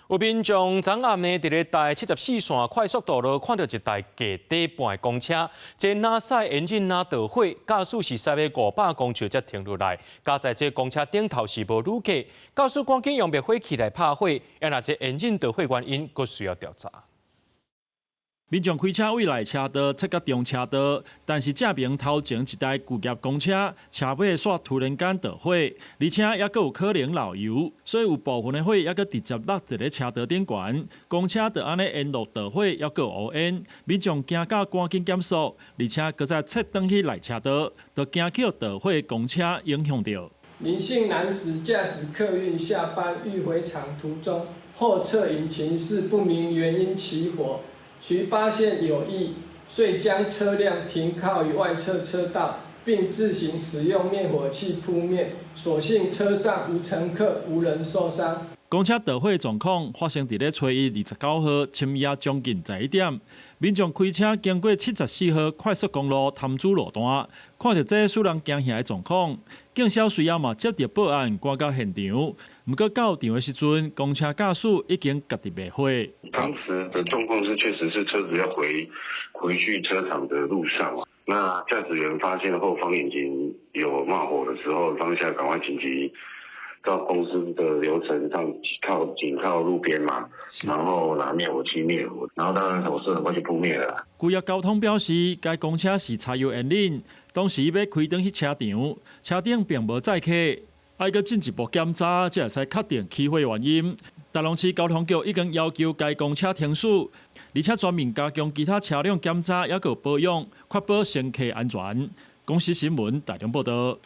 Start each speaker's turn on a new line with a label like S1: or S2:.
S1: 有民眾昨暗呢，佇咧台74線快速道路看著一台低底盤公車，這若駛引擎若著火，駕駛是駛欲500公尺才停落來。佳哉這公車頂頭是無旅客，駕駛趕緊用滅火器來拍火，啊若這引擎著火原因，閣需要調查。
S2: 民眾開車對內車道切到中車道，但是正爿頭前一台巨業公車車尾煞突然間著火，而且猶閣有可能漏油，所以有部分的火猶閣直接落佇咧車道頂懸，公車就按呢沿路著火，猶閣烏煙，民眾驚到趕緊減速，而且閣再切轉去內車道，就驚予著火公車影響著。
S3: 林姓男子駕駛客運下班欲回廠途中，後側引擎室不明原因起火。徐發現有異，遂將車輛停靠於外側車道，並自行使用滅火器撲滅。所幸車上無乘客，無人受傷。
S2: 公車著火狀況發生佇咧初一29號深夜將近11點，民眾開車經過74號快速公路潭子路段，看著這使人驚嚇的狀況，警消隨後嘛接著報案，趕到現場。毋過到場的時陣，公車駕駛已經家己滅火。
S4: 當時的狀況是，確實是車子要回去車廠的路上，那駕駛員發現後方引擎有冒火的時候，當下趕快緊急到公司的流程上靠緊靠路邊嘛，然後拿滅火器滅火，然後當然火勢很快就撲滅了。
S2: 巨業交通表示，該公車是柴油引擎，當時欲開轉去車場，車頂並無載客，愛閣進一步檢查，才會使確定起火原因。大同市交通局已經要求該公車停駛，而且全面加強其他車輛檢查，猶閣保養，確保乘客安全。公視新聞台中報導。